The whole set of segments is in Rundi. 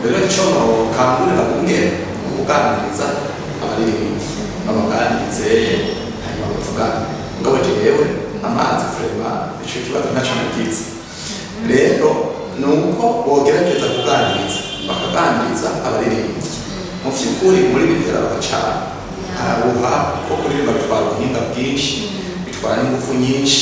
Rero ico nokangurira bungere ni ukuganiriza abaririmbyi, babaganirize hanyuma bavugane. Mugabo jewe amazi, vraiment, ico kibazo ntaco nagize. Rero ni uko bogerageza kuganiriza, bakaganiriza abaririmbyi. Mu vy'ukuri muri bitera bagacana, harabuha, kuko kuririmba bitwara ubuhinga bwinshi, bitwara n'ingufu nyinshi.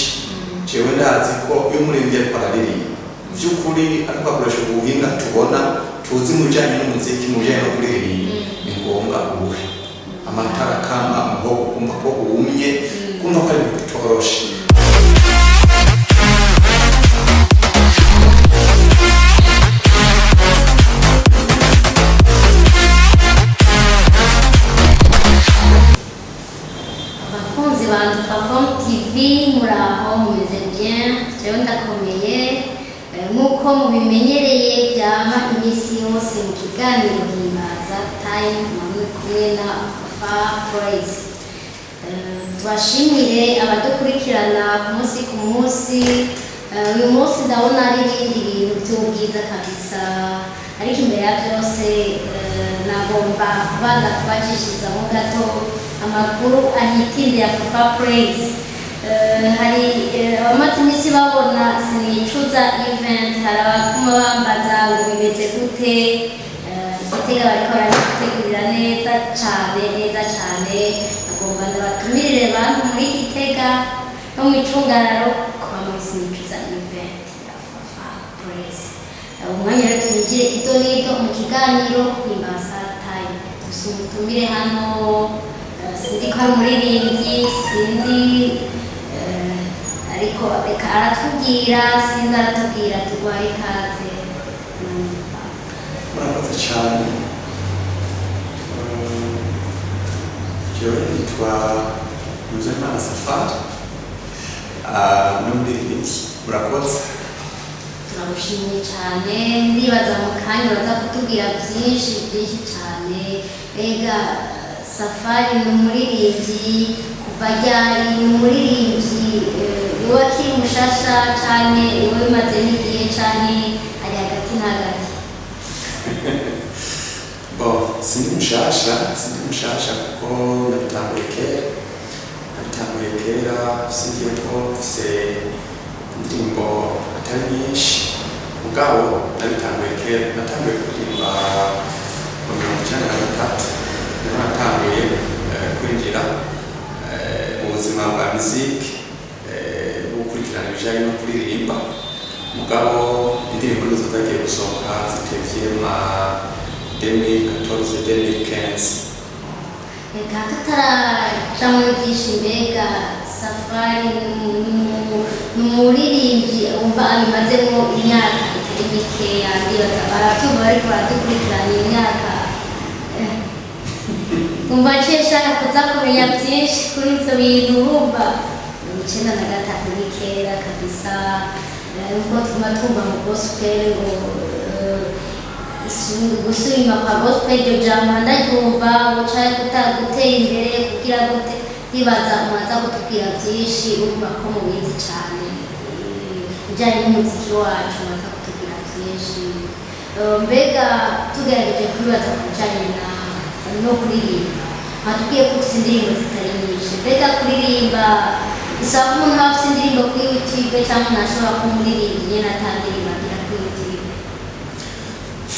Jewe ndazi ko iyo umuririmbyi ariko araririmba vy'ukuri, ariko akoresha ubuhinga tubona tuzi mu bijanye n'umuziki, mu bijanye no kuririmba, ni ngombwa ubuhe amatara kama umuhogo, kumva ko wumye, kumva ko ari ibintu bitoroshe. Abakunzi ba Dufacom TV, muraho, mumeze bien? Jewe ndakomeye. Nk'uko mubimenyereye byama iminsi yose mu kiganiro Himbaza Time, muri kumwe na Fafa Praise. Tubashimire abadukurikirana ku munsi ku munsi. Uyu munsi ndabona ari ibindi bintu by'ubwiza kabisa, ariko imbere ya byose nagomba kubanza kubacishizamo gato amakuru ahitinde ya Fafa Praise. Hari abamaze iminsi babona Sinicuza event, hari abaguma bambaza ngo bimeze gute. Gitega bariko barabiteguririra neza cane, neza cane. Agomba ndabatumirire bantu muri Gitega no mu icungararo kuba muri Sinicuza event ya Fafa Praise. Umwanya rero twinjire ido n'ido mu kiganiro Himbaza Time. Dufise umutumire hano, sinzi ko ari umuririmbyi, sinzi, ariko reka aratubwira, sinzi, aratubwira. Tuguhaye ikaze. Murakoze cyane. Jewe nitwa Nzeyimana Safari, n'umuririmbyi. Murakoze. Turagushimiye cyane. Ndibaza mu kanya uraza kutubwira byinshi byinshi cyane. Mbega Safari ni umuririmbyi kuva ryari? Ni umuririmbyi uba akiri mushasha cyane, uba bimaze n'igihe cyane, ari hagati na hagati? Bon, sindi mushasha, sindi mushasha, kuko nabitanguye kera, nabitanguye kera. Usibye ko mfise indirimbo atari nyinshi, mugabo nabitanguye kera. Natanguye kuririmba mu 93, niho natanguye kwinjira mu buzima bwa muziki, no gukurikirana ibijanye no kuririmba. Mugabo indirimbo nizo zagiye gusohoka zitevye, ma 2014, 2015. Reka tutaraja muri byinshi, mbega Safari ni umuririmbyi wumva abimazemo imyaka itari mikeya? Ndibaza baratumva bariko baradukurikirana imyaka. Umva nciye nshaka kuza kumenya byinshi kuri ivyo bintu. Urumva 93 ni kera kabisa. Nubwo tuma twumva mu gospel ngo gusubima kwa gospel, iryo jambo ndaryumva, guca gutera imbere kugira gute. Ndibaza mwaza kutubwira byinshi, urumva ko mubizi cyane ibijyanye n'umuziki wacu, mwaza kutubwira byinshi. Mbega tugerageje kwibaza ku bijyanye na no kuririmba, mwatubwiye ko ufite indirimbo zitari nyinshi. Mbega kuririmba bisaba ko umuntu aba afite indirimbo kuri YouTube, cyangwa umuntu ashobora kuba umuririmbyi nyine ata ndirimbo agira kuri YouTube?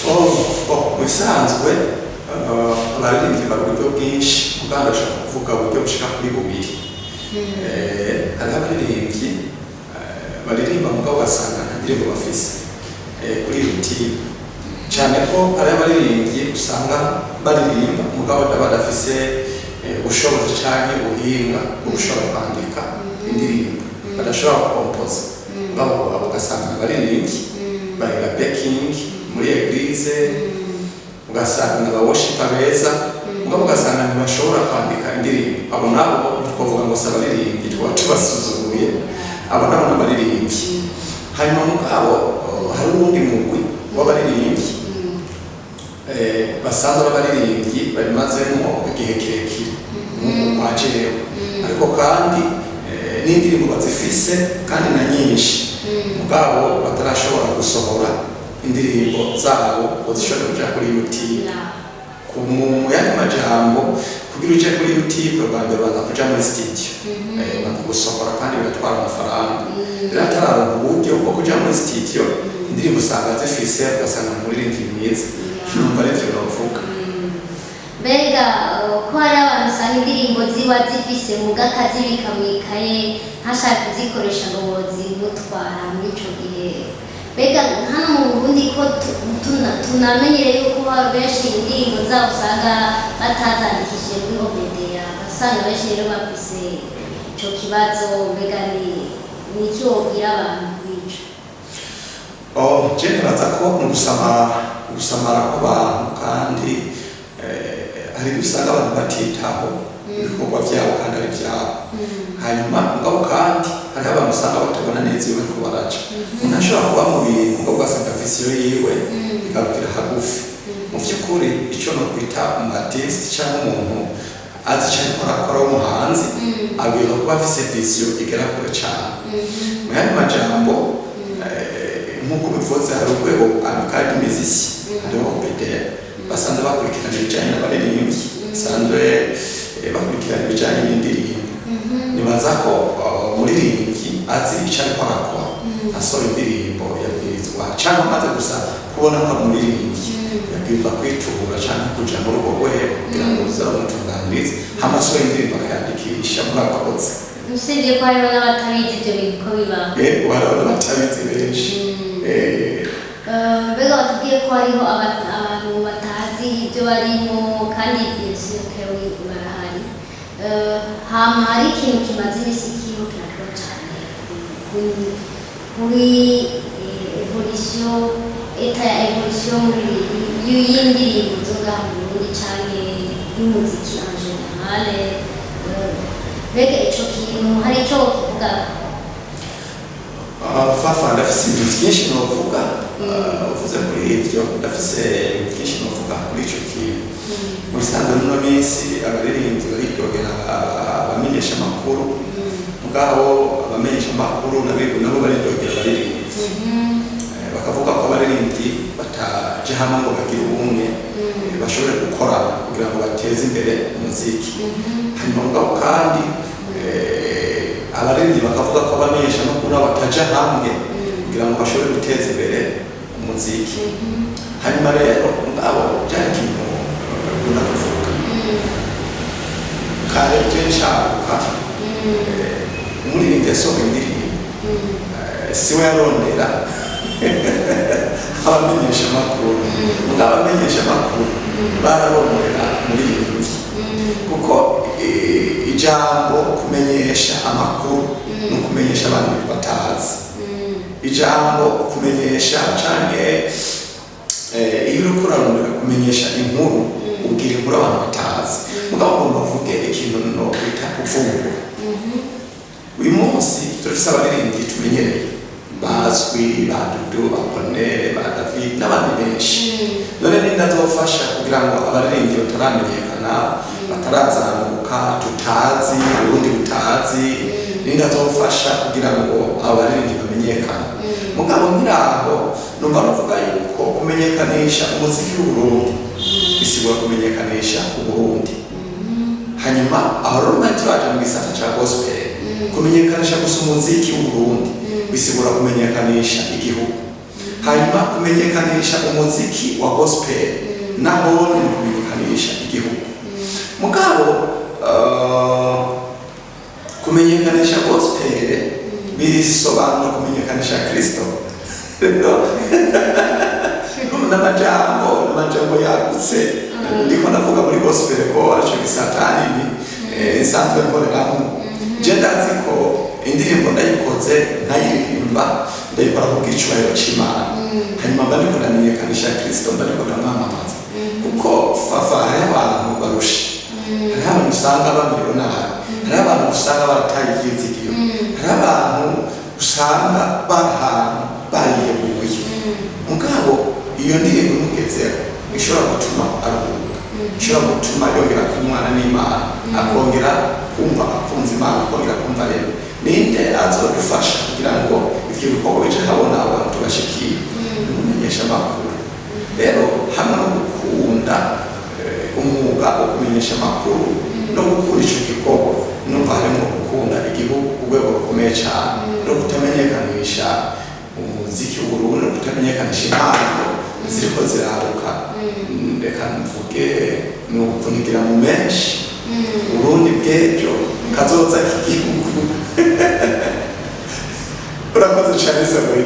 Oh, mu bisanzwe abaririmbyi bari uburyo bwinshi. Mugabo ndashaka kuvuga uburyo bushika kuri bubiri. Hariho abaririmbyi baririmba mugabo ugasanga nta ndirimbo bafise kuri YouTube, cyane ko hariho abaririmbyi usanga baririmba mugabo badafise ubushobozi canke ubuhinga bwo gushobora kwandika indirimbo, badashobora gukompoza. Mugabo abo ugasanga abaririmbyi barira backing muri église, ugasanga ni aba beza, mugabo ugasanga ntibashobora kwandika indirimbo. Abo nabo twavuga ngo si abaririmbyi, twaba tubasuzuguye. Abo nabo ni abaririmbyi. Hanyuma mugabo hari uwundi mugwi w'abaririmbyi basanzwe ari abaririmbyi babimazemo igihe kirekire nk'uku kwa jewe, ariko kandi n'indirimbo bazifise kandi na nyinshi, mugabo batarashobora gusohora. Indirimbo zabo ngo zishobore kuja kuri YouTube. Mu yandi majambo, kugira uje kuri YouTube, bwa mbere banza kuja muri studio, banza gusohora, kandi biratwara amafaranga. Rero atararonka uburyo bwo kuja muri studio, indirimbo usanga zifise, ugasanga umuririmbyi mwiza. Numva arivyo novuga. Mbega ko hari abantu usanga indirimbo ziba zifise muga akazibika mu ikaye, ntashaka kuzikoresha ngo zimutwara muri ico gihe? Mbega hano mu Burundi ko tunamenyereye yuko benshi indirimbo zabo usanga batazandikishije muri OBDA, usanga benshi rero bafise ico kibazo, mbega ni iki wobwira abantu kuri ico? Oh, je nibaza ko ni ugusamara, ugusamara kw'abantu, kandi hari ibyo usanga abantu batitaho ibikorwa vyabo kandi ari ivyabo. Hanyuma mugabo kandi hariho abantu usanga batabona neza iyo bariko baraca. Umuntu ashobora kuba mu bintu, mugabo ugasanga vision yiwe igarukira hagufi. Mu vy'ukuri, ico nokwita umu artiste canke umuntu azi ico ariko arakora w'umuhanzi, abwirizwa kuba afise vision igera kure cane. Mu yandi majambo, nk'uko bivuze, hari urwego Amicale des Musiciens, hariho OBDA, basanzwe bakurikirana ibijanye n'abaririmbyi, basanzwe bakurikirana ibijanye n'indirimbo. Nibaza ko umuririmbyi azi ico ariko arakora asohora indirimbo yabwirizwa, canke amaze gusa kubona ko ari umuririmbyi, yabwirizwa kwitura canke kuja muri urwo rwego kugira ngo ruze rumutunganirize, hama asohora indirimbo akayandikisha. Murakoze. Usibye ko hariho n'abatabizi ibyo bintu ko bibaho. Hariho n'abatabizi benshi. Mbega batubwiye ko hariho abantu batazi ibyo barimo, kandi bien sûr que oui, barahari. Hama hari ikintu kimaze iminsi kiriko kirakora cane kuri évolution, état ya évolution y'indirimbo zo ngaha mu Burundi canke y'umuziki en général. Mbega ico kintu hari ico wokivugako? Ah, Fafa, ndafise ibintu vyinshi novuga. Uvuze kuri ivyo, ndafise ibintu vyinshi novuga kuri ico kintu. Mu bisanzwe, muno minsi abaririmbyi baridogera abamenyesha amakuru, mugabo abamenyesha amakuru nabo baridogera abaririmbyi. Bakavuga ko abaririmbyi bataje hamwe ngo bagire ubumwe, bashobore gukorana kugira ngo bateze imbere umuziki. Hanyuma mugabo kandi abaririmbyi bakavuga ko abamenyesha amakuru nabo bataja hamwe kugira ngo bashobore guteza imbere umuziki. Hanyuma rero mugabo byari ikintu nkunda kuvuga kare je nshabuka, umuririmbyi yasohoye indirimbo, siwe yarondera abamenyesha amakuru, mugabo abamenyesha amakuru bararondera umuririmbyi, kuko ijambo kumenyesha amakuru ni ukumenyesha abantu ibintu batazi. Ijambo kumenyesha canke iyo uriko urarondera kumenyesha inkuru, ubwira inkuru abantu batazi. Mugabo ngomba mvuge ikintu no kwita kuvumbura. Uyu munsi turafise abaririmbyi tumenyereye bazwi, ba Dudu, ba Bonere, ba David n'abandi benshi. None ninde azofasha kugira ngo abaririmbyi bataramenyekana, batarazamuka, tutazi, ubundi butazi, ninde azofasha kugira ngo abo baririmbyi bamenyekane? Mugabo nkiraho numva nuvuga yuko kumenyekanisha umuziki w'Uburundi bisigura kumenyekanisha Uburundi. Hanyuma aho rero mwari turaja mu gisata ca gospel, kumenyekanisha gusa umuziki w'Uburundi bisigura kumenyekanisha igihugu. Hanyuma kumenyekanisha umuziki wa gospel naho ni kumenyekanisha igihugu. Mugabo kumenyekanisha gospel bisobanura kumenyekanisha Kristo. Rero n'amajambo yagutse ndiko ndavuga muri gospel, ko aricyo gisata nini nsanzwe nkoreramo. Je ndazi ko indirimbo ndayikoze, nkayiririmba, ndayikora ku bw'icubahiro c'Imana. Hanyuma mba ndiko ndamenyekanisha Kristo, mba ndiko ndamwamamaza, kuko Fafa, hariho abantu barusha, hariho abantu usanga bamerewe nabi, hariho abantu usanga barataye ivyizigiro, hariho abantu usanga bari ahantu bariyeguye. Mugabo iyo ndirimbo imugezeho ishobora gutuma aruhuka, ishobora gutuma yongera kunywana n'Imana, akongera kumva akunze Imana, akongera kumva. Rero ninde azodufasha kugira ngo ivyo bikorwa bije habona, abantu tubashikiye? Umumenyesha. kumenyesha amakuru. Rero hamwe no gukunda umwuga wo kumenyesha amakuru no gukunda ico gikorwa, numva harimo gukunda igihugu ku rwego rukomeye cyane, no kutamenyekanisha umuziki w'Uburundi, no kutamenyekanisha impano ziriko ziraruka. Reka mvuge ni ukunigira mu menshi Uburundi bw'ejo kazoza k'igihugu. Urakoze cyane, Samuel.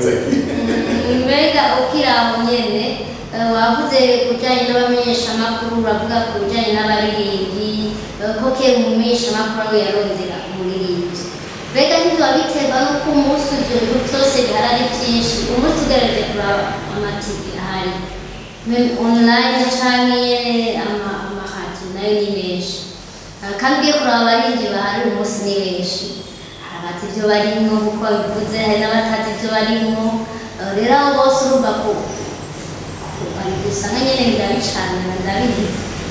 Mbega ukiri aho nyene, wavuze ku bijyanye n'abamenyeshamakuru, uravuga ku bijyanye n'abaririmbyi, ko kera umumenyeshamakuru aho yarondera umuririmbyi. Mbega ntibiba biterwa n'uko umunsi ibyo bintu byose bihari ari byinshi? Umunsi ugerageje kuraba ama TV ahari, même online canke nyene amaradiyo nayo ni menshi. Kandi ugiye kuraba abaririmbyi bahari uyu munsi ni benshi. Hari abazi ibyo barimwo nk'uko babivuze, hari n'abatazi ibyo barimwo. Rero abo bose urumva ko usanga nyene birabicana. Ndabizi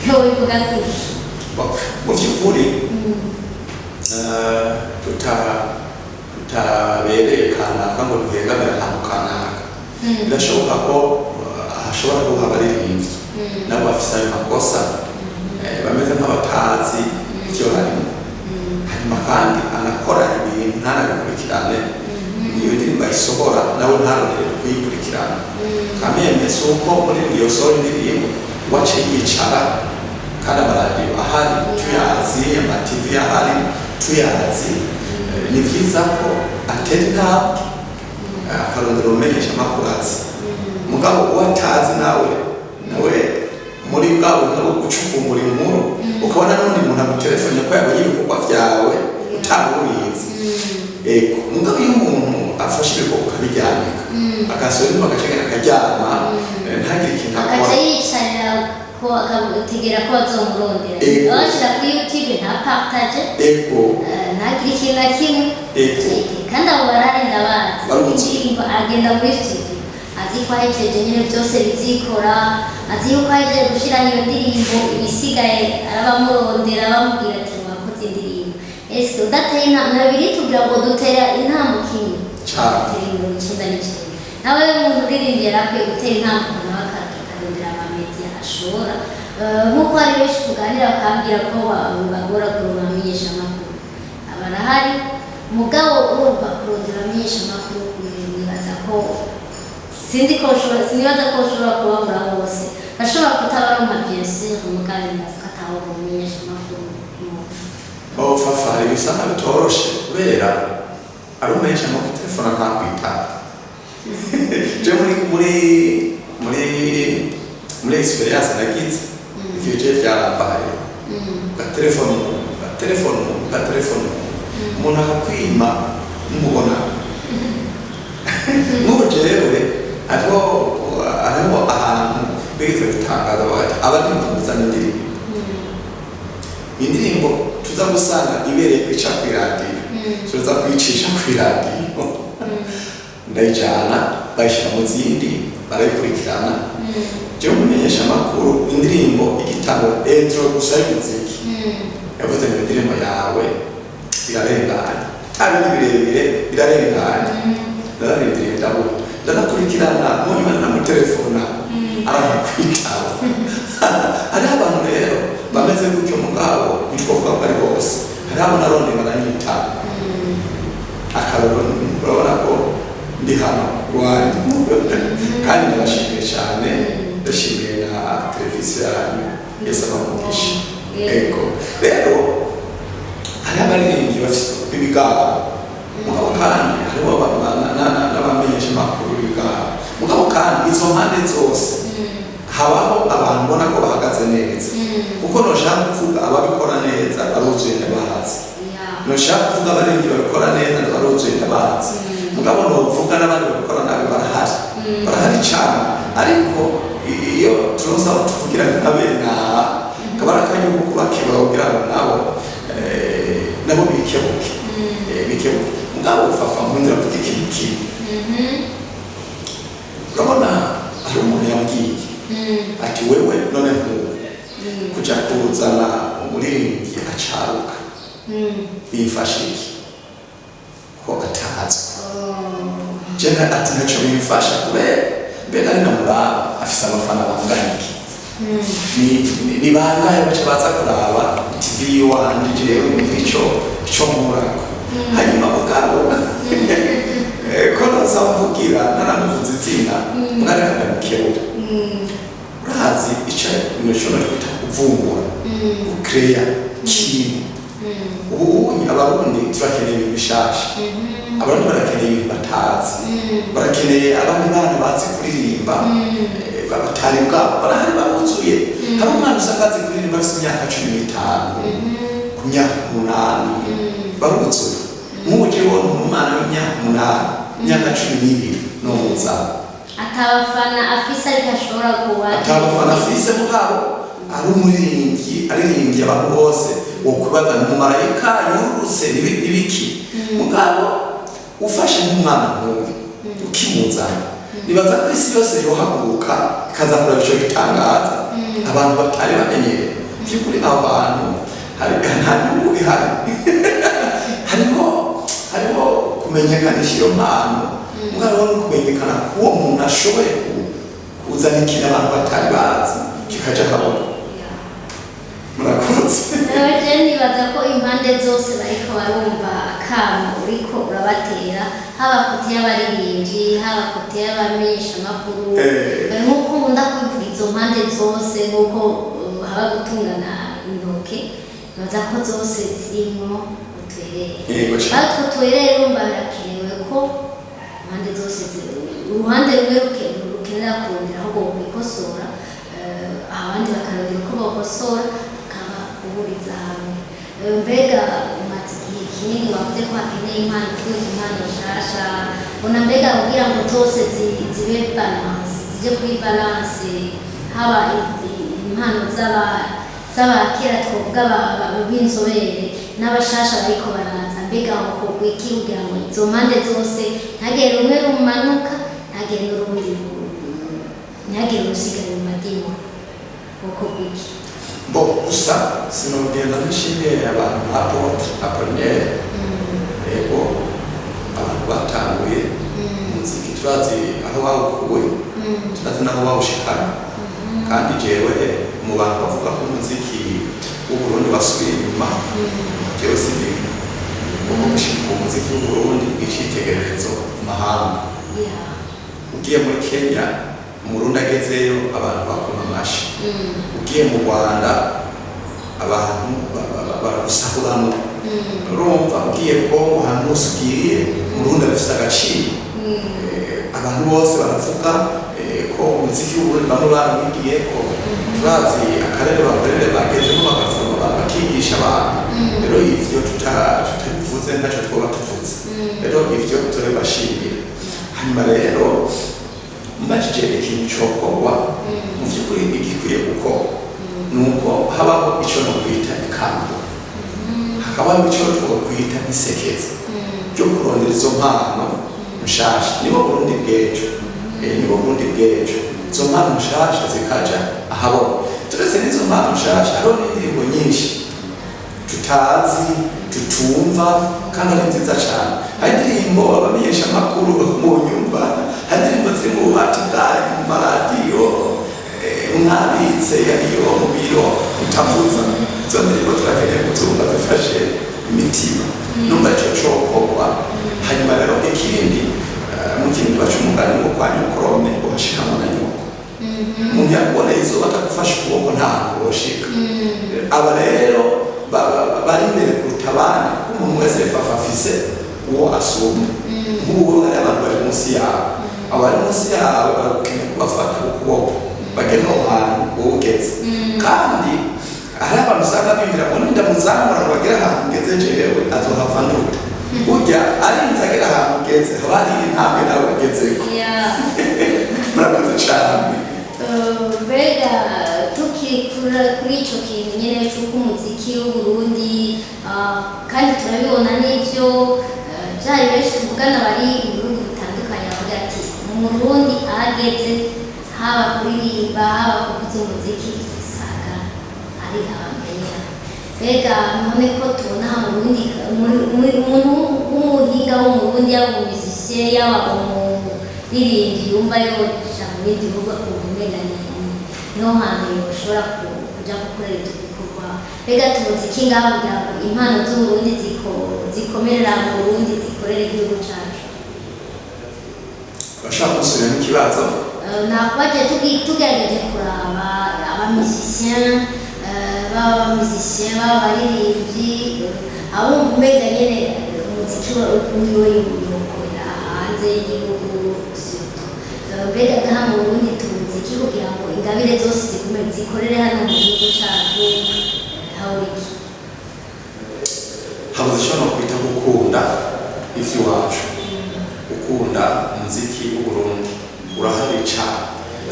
iyo bivuga gutyo. Mu by'ukuri, tutabereye kanaka ngo duhengamire ahantu kanaka, birashoboka ko hashobora kuba abaririmbyi nabo bafise ayo makosa, bameze nk'abatazi ivyo barimo, hanyuma kandi anakora ibintu ntanabikurikirane. Iyo ndirimbo ayisohora nawe ntarondere kuyikurikirana. Kameme si uko muri iyo sohora indirimbo wace yicara, kandi amaradiyo ahari tuyazi, ama TV ahari tuyazi. Ni vyiza ko atera intambwe, akarondera umumenyesha amakuru azi. Mugabo uwo atazi nawe muri bwa buntu bwo gucukumbura inkuru, ukabona n'undi muntu agutelefone ko yabonye ibikorwa vyawe utari ubizi. Ego, mugabo iyo umuntu afashe ibikorwa akabiryamika, agasohora inyuma, agacegera akaryama, ntagire ikintu agaca akora, yicarira ko akategera ko bazomurondera, abashira kuri YouTube nta partage, ntagire ikintu na kimwe. Kandi abo barahari, ndabazi. Baruzi. Indirimbo agenda muri studio azi ko ahejeje nyine byose bizikora, azi yuko ahejeje gushira iyo ndirimbo, ibisigaye arabamurondera bamubwira ati: "Wakoze indirimbo." Ese udateye intambwe biritubwira ngo dutera intambwe imwe, Cane. dutera 99. Nawe umuntu uririmbye yari akwiye gutera intambwe, nawe akarondera ama média ashobora. Nk'uko hari benshi tuganira bakambwira ko bibagora kuronka abamenyeshamakuru, barahari. Mugabo urumva kurondera abamenyeshamakuru, nibaza ko sinzi ko ushobora, sinibaza ko ushobora kubabura bose. Bashobora kutabaronka, bien sûr, mugabo nibaza ko ataho umumenyeshamakuru. Fafa, hari bisa nka bitoroshe kubera ari umumenyesha amakuru telefone ntakwitaba. Je muri expérience nagize, ivyo je vyarambaye: ugatelefona umuntu, ugatelefona umuntu, ugatelefona umuntu, umuntu akakwima mubona. Nk'ubu jewe hariho ahantu bigeze gutangaza bagati abaririmbyi muzana indirimbo, indirimbo tuza gusanga ibereye kwica kw'iradiyo, tuza kwicisha kw'iradiyo. Ndayijana, bayishyira mu zindi, barayikurikirana. Jewe umumenyesha amakuru, indirimbo igitabo intro gusa y'umuziki, yavuze ngo: "Indirimbo yawe irarenganye, nta bindi birebire, birarenganye." Nararindiriye ndabura, ndanakurikirana, munyuma ndamutelefona arakwitaba. Hariho abantu rero bameze gutyo, mugabo ntitwovuga ko ari bose. Hariho abo narondeye baranyitaba. Akaroro, urabona ko ndi hano iwanyu, kandi ndabashimiye cyane, ndashimiye na televiziyo yanyu. Yesu abamugisha. Ego, rero hariho abaririmbyi bafite b'ibigabo, mugabo kandi hariho n'abamenyesha amakuru b'ibigabo. Mugabo kandi izo mpande zose habaho abantu ubona ko bahagaze neza, kuko noshaka kuvuga ababikora neza baruzuye, ndabahazi. Noshaka kuvuga abaririmbyi babikora neza, baruzuye, ndabazi. Mugabo novuga n'abandi babikora nabi, barahari, barahari cyane. Ariko iyo turonse aho tuvugira nka bene aha, kaba ari akanya ko kubakebura kugira ngo nabo bikebuke. Bikebuke. Mugabo Fafa, nkundira kuvuga ikintu kimwe. Urabona hari umuntu yambwiye ati: "Wewe none nk'ubu kuja kuzana umuririmbyi acaruka bimfasha iki ko atazwi?" Je ati: "Ntaco bimfasha kubera Mbega ari namuraba afise abafana bangana iki? Ni bangahe baca baza kuraba TV iwanje jewe ico nkorako? Hanyuma mugabo ko noza mvugira naramuvuze izina, mwareka ndamukebura. Urazi ico nico twita kuvumbura, gucréer ikintu. Ubu Abarundi turakeneye ibintu bishasha. Abarundi barakeneye ibintu batazi, barakeneye abandi bana bazi kuririmba batari bwabo. Barahari, baruzuye. Hari umwana usanga azi kuririmba afite imyaka 15, ku myaka 8, baruzuye. Nk'ubu jewe umwana w'imyaka 8, imyaka 12 nomuzana. Atabafana afise, ariko ashobora kuba Atabafana afise, mugabo ari umuririmbyi, aririmbye abantu bose wokwibaza ni umumarayika yururutse ibiki. Mugabo ufashe nk'umwana nk'uyu ukimuzana, nibaza ko isi yose yohaguruka ikaza kuraba ico gitangaza abantu batari bamenyereye. By'ukuri abo bantu nta nyungu ihari. Hariho kumenyekanisha iyo mpano, mugabo no kumenyekana k'uwo muntu ashoboye kuzana ikintu abantu batari bazi kikaja habona. Murakoze. Je nibaza ko impande zose bariko barumva akamo uriko urabatera, haba côté y'abaririmbyi, haba côté y'abamenyeshamakuru. Nk'uko nkunda kubivuga, izo mpande zose, nk'uko haba gutungana intoke, nibaza ko zose zirimwo utuherere. Yego cane. Ariko utwo tuherere, urumva birakenewe ko impande zose uruhande rumwe rukenera kurondera aho bokwikosora, abandi bakarondera uko bokosora, hakaba guhuriza hamwe. Mbega umaze igihe kinini, wavuze ko hakeneye impano, kuzuza impano nshasha. Ubona mbega kugira ngo zose zibe balance, zije kuri balance, haba impano z'abakera twovuga b'inzobere n'abashasha bariko baraza, mbega hokorwa iki kugira ngo izo mpande zose ntagere rumwe rumanuka, ntagere n'urundi ntihagire urusigara mu madini? Hokorwa iki? Bo gusa sinogenda nishimiye abantu nka Apôtre Apollinaire. Yego, abantu batanguye umuziki turazi aho bawukuye, turazi n'aho bawushikanye. Kandi jewe mu bantu bavuga ko umuziki w'Uburundi wasubiye inyuma, jewe sindimo, kuko gushika ubu umuziki w'Uburundi ni icitegererezo mu mahanga. Ugiye muri Kenya, Umurundi agezeyo abantu bakoma amashi. Ugiye mu Rwanda, abantu baragusahuramwo. Urumva, ugiye Kongo, ahantu hose ugiye Umurundi abifise agaciro. Abantu bose baravuga ko umuziki w'Uburundi bamwe barawigiye, ko turazi akarere bakorere bagezemo, bagafuma bakigisha abantu. Rero ivyo tutabivuze ntacyo twoba tuvuze. Rero ivyo turabibashimira. Hanyuma rero mbajije ikintu cokorwa, mu vy'ukuri igikwiye gukorwa ni uko habaho ico nokwita ikambo, hakabaho ico twokwita isekeza ryo kurondera izo mpano nshasha. Nibo Burundi bw'ejo. Nibo Burundi bw'ejo. Izo mpano nshasha zikaja ahabona. Turetse n'izo mpano nshasha, hariho n'indirimbo nyinshi tutazi, tutumva kandi ari nziza cyane. Hari indirimbo, abamenyesha amakuru mu nyumva, hari indirimbo ziri mu bubati bwanyu, mu maradiyo, mwabitse yariyo mu biro mutavuza. Izo ndirimbo turakeneye kuzumva, zifashe imitima. Numva ico cokorwa. Hanyuma rero ikindi, mu kindi baca umugani ngo kwa nyokorome uhashikamwo na nyoko. Umuntu yakuboneye izuba atagufashe ukuboko ntabwo woshika. Aba rero bari imbere kuruta abandi, kuko umuntu wese fafa afise uwo asumba. Nk'ubu hari abantu bari munsi yawe. Abo bari munsi yawe baragukeneye kubafata ukuboko bagere aho hantu wowe ugeze. Kandi hari abantu usanga bibwira ngo nindamuzamura ngo bagere ahantu ngeze jewe azohava nduta. Burya arinze agera ahantu ugeze, haba hari intambwe nawe ugezeko. Murakoze cane. Mbega tukiri kuri ico kintu nyene c'uko umuziki w'Uburundi, kandi turabibona n'ivyo, vyari benshi tuvugana bari mu bihugu bitandukanye bavuga ati Umurundi ahageze, haba kuririmba, haba kuvuza umuziki, usanga ari abamenya. Mbega none ko tubona mu Burundi umuntu w'umuhinga wo mu Burundi, yaba umu musicien, yaba umu Umuririmbyi yumva yoja mu bindi bihugu akumva umenga niho hantu yoshobora kuja gukorera ivyo bikorwa. Mbega tuzi iki ngaho kugira ngo impano z'Uburundi zikomerera mu Burundi, zikorere igihugu cacu? Bashaka gusubiramo ikibazo? Nakwaje tugerageje kuraba aba musicien, baba aba musicien, baba abaririmbyi, abumva umenga nyene umuziki wiwe yokorera hanze y'igihugu surtout. Mbega ngaha mu Burundi tuzi iki kugira ngo ingabire zose zigume zikorere hano mu gihugu cacu? Habura iki? Habuze icyo nokwita gukunda ivy'iwacu, gukunda umuziki w'Uburundi. Urahari cane.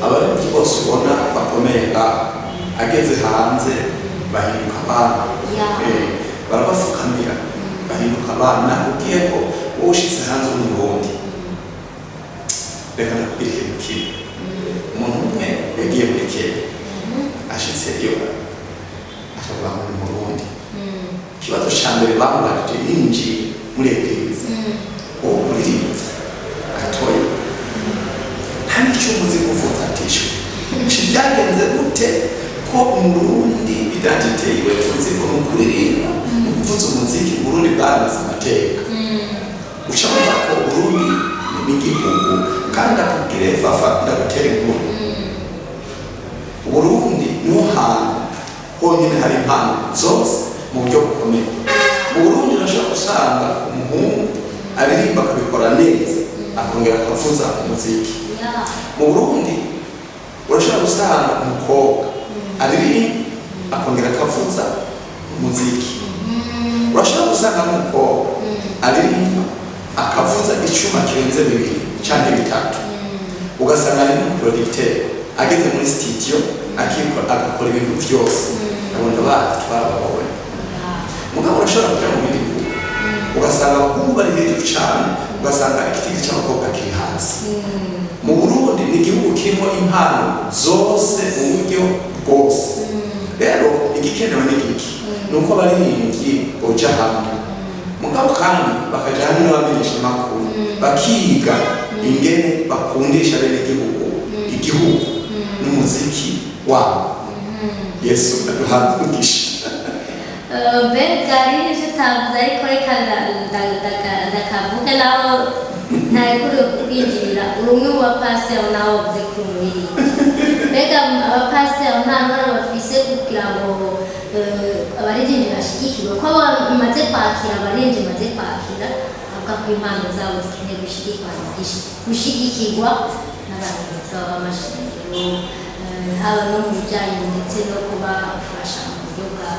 Abaririmbyi bose ubona bakomeye ngaha, ageze hanze bahinduka abana. Barabafukamira, bahinduka abana. Nakubwiye ko wowe ushitse hanze uri Umurundi, reka ndakubwira ikintu kimwe. Umuntu umwe yagiye muri Kenya, ashitse iyo akavuga ngo ni Umurundi. Ikibazo ca mbere bamubajije yinjiye muri église: "Uwo muririmbyi atoye nta n'icyo umuzi kuvuza?" Atishwe byagenze gute ko Umurundi identité yiwe tuzi ko ni ukuririmba, ni ukuvuza umuziki? Uburundi bwaramaze amateka. Uca wumva ko Uburundi ni igihugu. Kandi ndakubwire, Fafa, ndagutera inkuru: Uburundi niho hantu honyine hari impano zose mu buryo bukomeye. Mu Burundi urashobora gusanga umuhungu aririmba akabikora neza, akongera akavuza umuziki. Mu Burundi urashobora gusanga umukobwa aririmba, akongera akavuza umuziki. Urashobora gusanga n'umukobwa aririmba, akavuza icuma kirenze bibiri canke bitatu, ugasanga ari n'umu producteur, ageze muri studio akikora, agakora ibintu vyose. Abo ndabazi, twarababonye. Mugabo urashobora kuja mu bindi bihugu, ugasanga abahungu bari hejuru cane, ugasanga igitigi c'abakobwa kiri hasi. Mu Burundi ni igihugu kirimo impano zose mu buryo bwose. Rero igikenewe ni giki? Ni uko abaririmbyi boja hamwe, mugabo kandi bakaja hamwe n'abamenyeshamakuru, bakiga ingene bakundisha bene igihugu igihugu n'umuziki wabo. Yesu aduhaye umugisha. Mbega hari n'ivyo utavuze, ariko reka ndakavuge naho ntarekuriwe kukwinjirira. Uri umwe mu bapasiteri, nawe wavuze ko uri umuririmbyi. Mbega abapasiteri nta ruhara bafise kugira ngo abaririmbyi bashigikirwe? Ko bamaze kwakira, abaririmbyi bamaze kwakira avuga ko impano zabo zikeneye gushigikirwa n'abayobozi b'amashengero, haba no mu bijyanye ndetse no kubafasha mu buryo bwa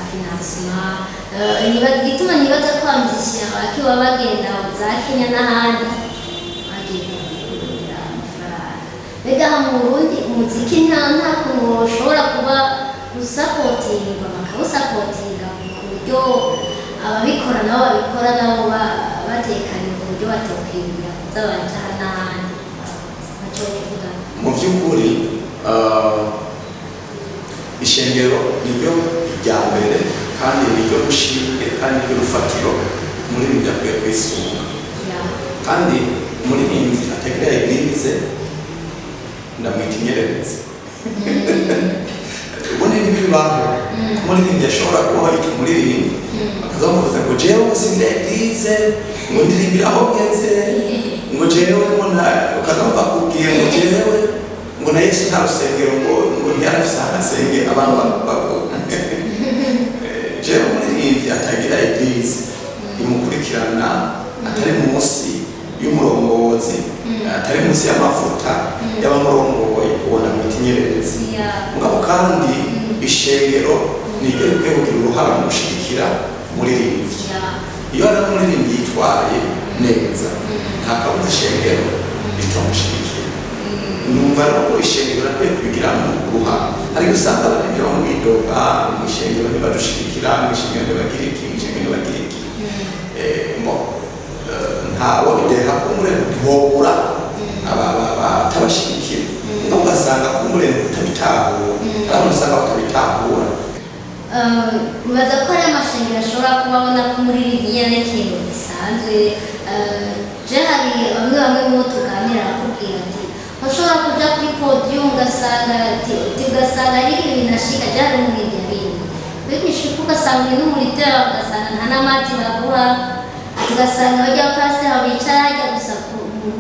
financement. Igituma nibaza ko aba musicien bake baba bagenda za Kenya n'ahandi bagiye kurondera amafaranga. Mbega aha mu Burundi umuziki nta kuntu woshobora kuba usapotingwa, bakawusapotinga ku buryo ababikora nabo babikora nabo batekanye, ku buryo batokwiyumvira kuza baraja aha n'ahandi? Ntaco kuvuga. Mu by'ukuri, ishengero niryo rya mbere, kandi niryo rushinge, kandi niryo rufatiro umuririmbyi akwiye kwisunga. Kandi umuririmbyi atagira église ndamwita inyererezi. Ubundi ntibibaho ko umuririmbyi ashobora kubaho yitwa umuririmbyi, bakaza bamuvuza ngo jewe singira église, ngo ndirimbira aho ngeze, ngo jewe ngo nta, ukaza wumva akubwiye ngo jewe ngo na Yesu nta rusengero, ngo ntiyarafise ahantu asengera. Abantu bavuga jewe umuririmbyi atagira église imukurikirana, atari munsi y'umurongozi, atari munsi y'amavuta y'abamurongoye, ubona mwita inyererezi. Mugabo kandi ishengero niryo rikwiye kugira uruhara mu gushigikira umuririmbyi. Iyo hari umuririmbyi yitwaye neza, nta kabuza ishengero ritamushigikira. Numva rero ko ishengero rakwiye kubigiramo uruhara. Ariko usanga abaririmbyi bo mu bidoga: mu ishengero ntibadushigikira, mu ishengero ntibagira iki, mu ishengero ntibagira iki. Ntawo bideha ko umurego ntihobura abatabashigikira, mugabo ugasanga ko umurego utabitahura. Hari abantu usanga batabitahura. Nibaza ko hari amashengero ashobora kuba abona ko umuririmbyi nyene ari ikintu gisanzwe. Je Je hari bamwe bamwe mu bo tuganira bakubwira ati ushobora kuja kuri podium ugasanga ati ugasanga ari ibintu ashika. Je hari umuririmbyi yabimbwiye wigisha uko ugasanga uri n'umu leader, ugasanga nta n'amazi baguha, ati ugasanga bajya pasiteri bicara hajya gusa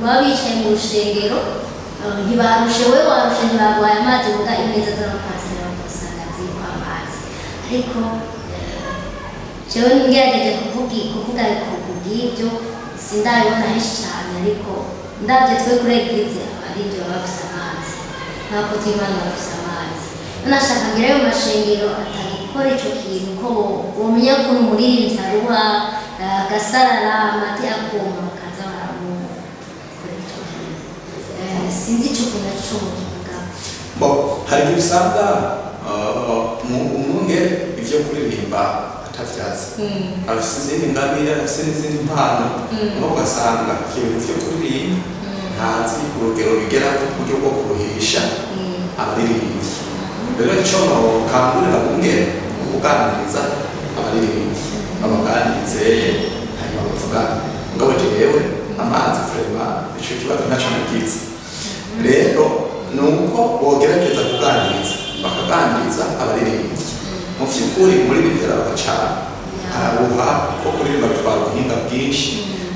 baba bicaye mu rushengero, ntibarushe, we warushe, ntibaguhaye amazi, uvuga imeza z'abapasiteri ugasanga ziriko amazi. Ariko jewe ngerageje kuvuga ku bw'ibyo sindabibona henshi cyane, ariko ndabye twe kuri église abaririmbyi baba bafise amazi, n'abakozi b'Imana bafise amazi. Nashaka ngira ayo mashengero atari gukora ico kintu ko bomenya ukuntu umuririmbyi aruha, agasarara amate akuma, bakaza baramukora ico kintu. Sinzi ico kuntu ico mukivuga. Bo hari igihe usanga umwungere ivyo kuririmba atavyazi, afise izindi ngabire, afise n'izindi mpano, no ugasanga ivyo bintu vyo kuririmba ntazi urugero bigerako ku buryo bwo kuruhisha abaririmbyi. Rero ico nokangurira bungere ni ukuganiriza abaririmbyi, babaganirize hanyuma bavugane. Mugabo jewe amazi, vraiment, ico kibazo ntaco nagize. Rero ni uko bogerageza kuganiriza, bakaganiriza abaririmbyi. Mu vy'ukuri umuririmbyi araruha cane, araruha kuko kuririmba bitwara ubuhinga bwinshi,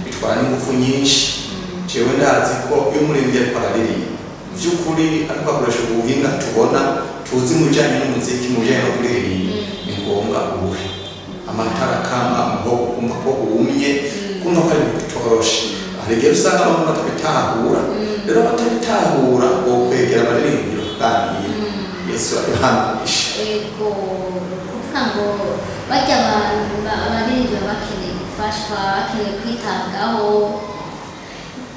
bitwara n'ingufu nyinshi. Jewe ndazi ko iyo umuririmbyi ariko araririmba vy'ukuri, ariko akoresha ubuhinga tubona tuzi mu bijanye n'umuziki, mu bijanye no kuririmba, ni ngombwa ubuhe amatara akama, umuhogo kumva ko wumye, kumva ko ari ibintu bitoroshe. Hari igihe usanga bamwe batabitahura. Rero batabitahura, bokwegera abaririmbyi bakaganira. Yesu abihanisha. Ego, kuvuga ngo barya abantu abaririmbyi baba bakeneye gufashwa, bakeneye kwitabwaho,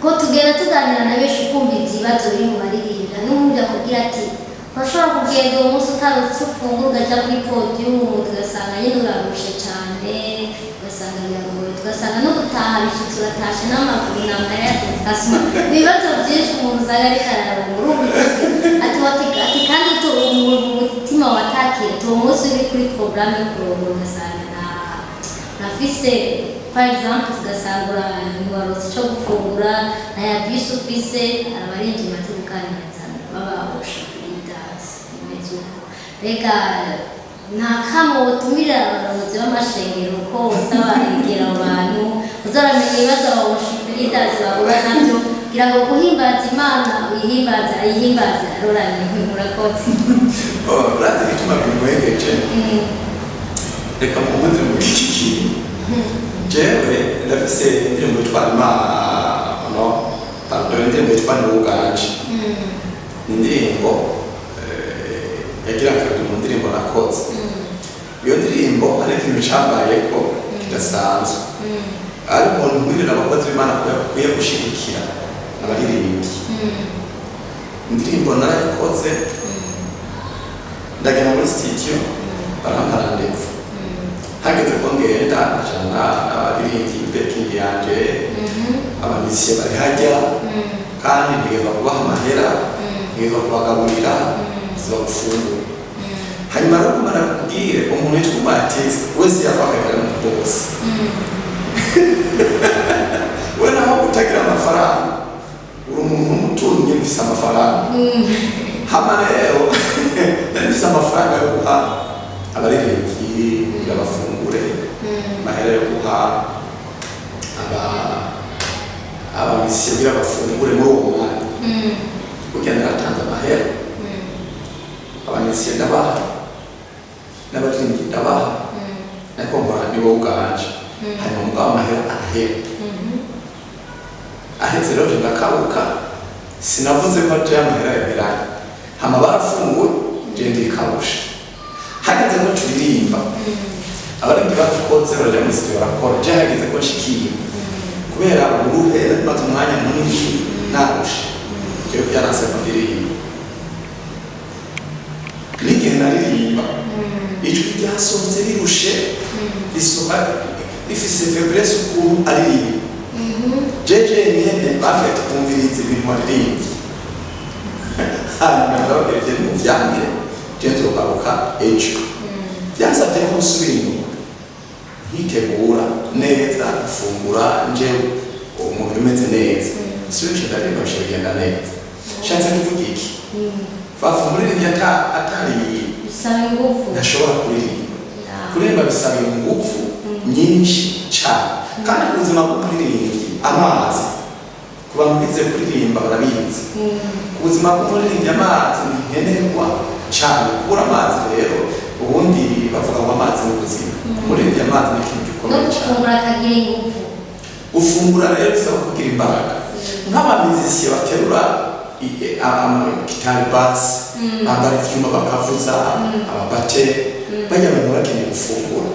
ko tugenda tuganira na benshi ukumva ibibazo biri mu baririmbyi. N'ubundi akubwira ati urashobora kugenda uwo munsi utarutse ufungura, ukaja kuri podium tugasanga nyine urarushe cane, ugasanga biragoye, tugasanga no gutaha bishitse uratashe n'amaguru n'amahera ya déplacement. Ibibazo byinshi umuntu usanga ariko ararunga. Urumva ati ati kandi umutima watakiye ati uwo munsi uri kuri porogaramu yo kurongora, ugasanga nta urafise, par exemple ugasanga ntiwarose ico gufungura, nta bisi ufise. Abaririmbyi maze kuganiriza baba worship leaders bimeze uko. Mbega nta kamo wotumira abarongozi b'amashengero ko uzabaregera abo bantu, uzaramenya ibibazo aba worship leaders bahura navyo, kugira ngo guhimbaza Imana uyihimbaze, ayihimbaze aroranye? Murakoze. Urazi igituma bimwegeje? Reka muhundire muri iki kintu. Jewe ndafise indirimbo yitwa Imana, pardon, indirimbo yitwa Niwuganje. Ni indirimbo yagira kabiri mu ndirimbo nakoze. Iyo ndirimbo hari ikintu cambayeko kidasanzwe, ariko ntumwirira abakozi b'Imana ko bakwiye gushigikira abaririmbyi. Indirimbo narayikoze, ndagenda muri studio, barampa rendez-vous. Hageze ko ngenda, njana abaririmbyi, backing yanje, aba musiciens bari hajya, kandi ntegerezwa kubaha amahera, ntegerezwa kubagaburira, ziba gufungura. Hanyuma rero kumara kubwire umuntu witwa umu artiste wese yava akagera mu bose, we naho utagira amafaranga, uri umuntu w'umutunzi, mfise amafaranga. Hama rero nari mfise amafaranga yo guha abaririmbyi kugira bafungure, amahera yo guha aba musiciens kugira bafungure muri uwo mwanya. Kugira naratanze amahera, aba musiciens ndabaha, n'abaririmbyi ndabaha, ariko mbona ni wowe uganje. Hanyuma mugabo amahera arahera. Ahetse rero ndakabuka, sinavuze ko aje amahera yaheranye. Hama barafunguye, je ndikabusha. Hageze ko turirimba, abaririmbyi barakoze, baraja muri studio barakora. Je hageze ko nshikiye, kubera uburuhe nari maze umwanya munini narushe, jewe byaranse ko ndirimba. N'igihe naririmba, ijwi ryasohotse rirushe, risohoka rifise faiblesse ukuntu aririmba. Jeje nyene bafite kumviriza ibintu waririmbye. Hanyuma ndababwira ivyo nimuvyangire, je nzogaruka ejo. Byansabye ko nsubira inyuma nkitegura neza, gufungura nje. Umubiri umeze neza, sibyo, ndaririmba bica bigenda neza. Nshatse kuvuga iki? Fafa, umuririmbyi atariye Bisaba ingufu. Ntashobora kuririmba. Kuririmba bisaba ingufu nyinshi cyane. Kandi ku buzima bw'umuririmbyi, amazi, ku bantu bize kuririmba barabizi, ku buzima bw'umuririmbyi amazi ni nkenerwa cyane. Kubura amazi rero, ubundi bavuga ngo amazi ni ubuzima. Umuririmbyi, amazi ni ikintu No gikomeye cyane. Gufungura akagira ingufu. Gufungura rero bisaba kugira imbaraga. Nk'abamizisiye baterura gitari, basse, bambara ivyuma bakavuza, ababate bajya, abantu bakeneye gufungura.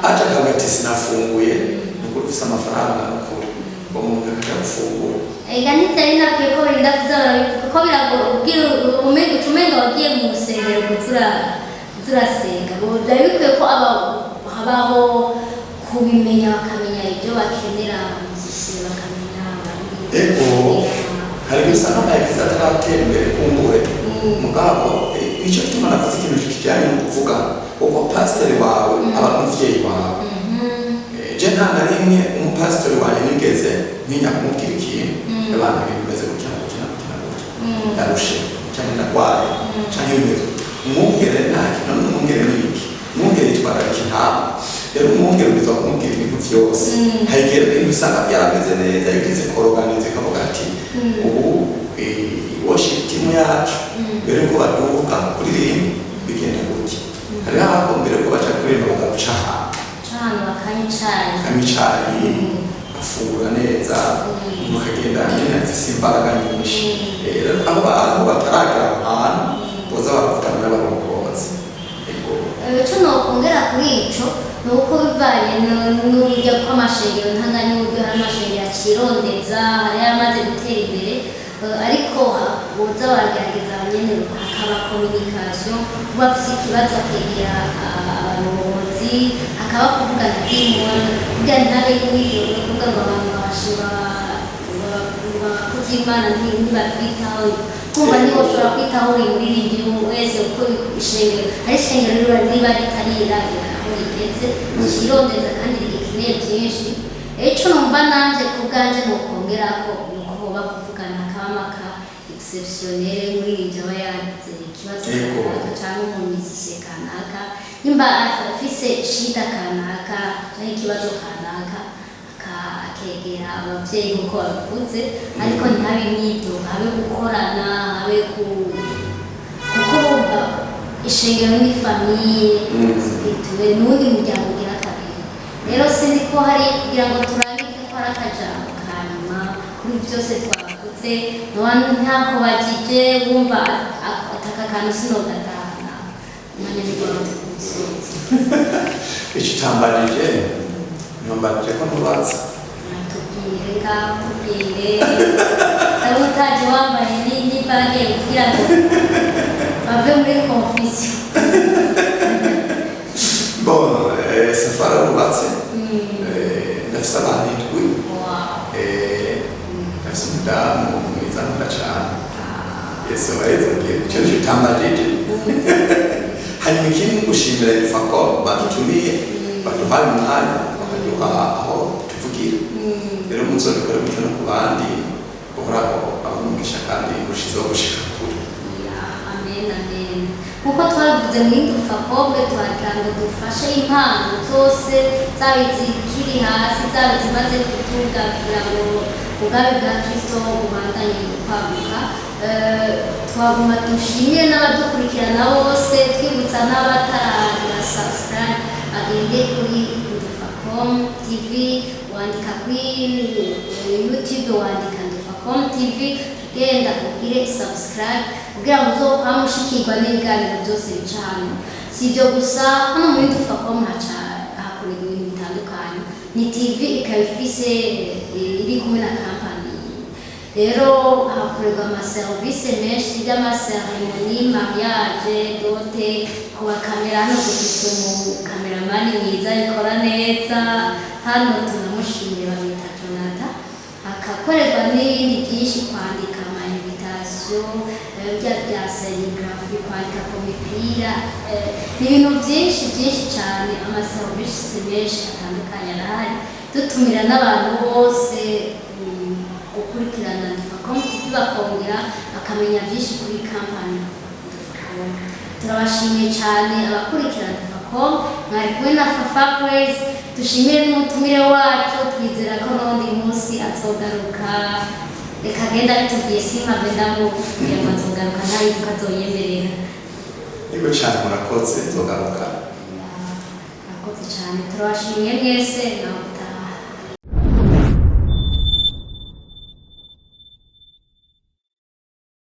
Aje akavuga ati sinafunguye, ni ukuri ufise amafaranga, ni ukuri uwo muntu akaja gufungura. Ega ntibyari nakwiye ko barinda kuza barabivuga ko biragora ubwira umenga uca umenga wagiye mu rusengero kuzurasenga. Byari bikwiye ko habaho kubimenya, bakamenya ibyo bakenera abamuzisiye, bakamenya abaririmbyi. Ego, hari ibintu usanga amayegize ataratera imbere kumbure. Mugabo nicyo gituma navuze ikintu kijyanye no kuvuga uko pasiteri wawe aba umuvyeyi wawe. Je nta na rimwe umupasitori wanjye nigeze ntinya kumubwira ikintu: abantu, ibintu bimeze gutya na gutya na gutya na gutya, ndarushe cyangwa ndarwaye cyangwa bimeze gutya. Umwungere nta kintu, none umwungere ni iki? Umwungere yitwararika intama. Rero umwungere ubwirizwa kumubwira ibintu vyose. Hari igihe rero ibintu usanga byarameze neza, iyo ugize koroganiza ikavuga ati ubu worship team yacu, mbere yuko baduga kuririmba bigenda gutya. Hariho aho mbere yuko baja kuririmba bagaca ahantu Cana bakanywa icayi. Kanywa icayi, afungura neza, umuntu akagenda nyine afise imbaraga nyinshi. Rero aho bataragera aho hantu, boza baravugana n'abarongozi. Ego. Ico nokongera kuri ico ni uko bivanye n'uburyo bw'amashengero ntanganya n'uburyo hari amashengero acirondeza, hari ayamaze gutera imbere, ariko boza baragerageza nyene hakaba communication. Kuba afise ikibazo akegera abayobozi, hakaba kuvugana by'imibonano kugira ntihabe imyidogo yo kuvuga ngo abantu babashima abakozi b'Imana ntibatwitaho. Kumva niba ushobora kwitaho buri muririmbyi wese, kuko ishengero ari ishengero riba ritariragira aho rigeze kirondeza kandi rigikeneye byinshi. Ico numva nanje ku bwanje nokongerako ni uko hoba kuvugana, hakaba amaka exceptionnel umuririmbyi aba yagize ikibazo kanaka canke umumizisiye kanaka, nimba afise shida kanaka canke ikibazo kanaka, akegera abavyeyi nkuko babivuze, ariko ntihabe imyidogo, habe gukorana, habe ku kuko bumva ishengero ni famille spirituelle, n'uwundi muryango ugira kabiri. Rero sinzi ko hari, kugira ngo turangize, ko hari akajambo ka nyuma kuri byose twavuze noba ntakubajije, wumva ataka kantu sinogatahana umwanya nigwawe tukusoza. Icyo utambanije, ntumbanije ko ntubatse. Tubwire ngaho, tubwire. Ndabona utaje wambaye n'ibage kugira ngo bave muri confusion. Bon, safari arubatse. Ndafise abana 7. Ndafise umudamu mwiza nkunda cane. Yesu abahezagiye. Icyo nicyo utambajije. Hanyuma ikindi ni gushimira ko badutumiye, baduhaye umwanya, bakaduha aho tuvugira. Rero muzobikore gutyo no ku bandi. Uhoraho abamugisha kandi urushizeho gushika kure. Ya, amen, amen. Nkuko twabivuze muri Dufakobwe, twagira ngo dufashe impano zose, zaba izikiri hasi, zaba izimaze kutuga, kugira ngo ubwami bwa Kristo bubandanye kwaguka. Twaguma dushimire n'abadukurikirana bose, twibutsa n'abataragira subscribe bagende kuri Ndufacom TV. Wandika kuri YouTube, wandika Ndufacom TV, ugenda ugire subscribe kugira ngo uzokwame ushikirwa n'ibiganiro byose bica hano. Si ibyo gusa, hano muri Ndufacom haca hakorerwa ibintu bitandukanye. Ni TV ikaba ifise iri kumwe na kampani. Rero hakorerwa amaserivisi menshi y'amaseremoni, mariage, dot, ku bakamera. Hano dufise umukameramani mwiza abikora neza hano, tunamushimire, bamwita Jonathan. Hakakorerwa n'ibindi byinshi: kwandika ama invitation, bya bya serigraphie, kwandika ku mipira, ni ibintu byinshi byinshi cyane. Amaserivisi menshi atandukanye arahari. Dutumira n'abantu bose. gukurikirana Dufacom TV, bakongera bakamenya byinshi kuri kampani Dufacom. Turabashimiye cyane abakurikirana Dufacom. Mwari kumwe na Fafa Praise. Dushimire n'umutumire wacu, twizera ko n'undi munsi azogaruka. Reka agenda bitubwiye, simpave ndamubwira ngo azogaruka, ntabizi ko azoyemerera. Yego cyane, murakoze, nzogaruka. Murakoze cyane, turabashimiye mwese nawe.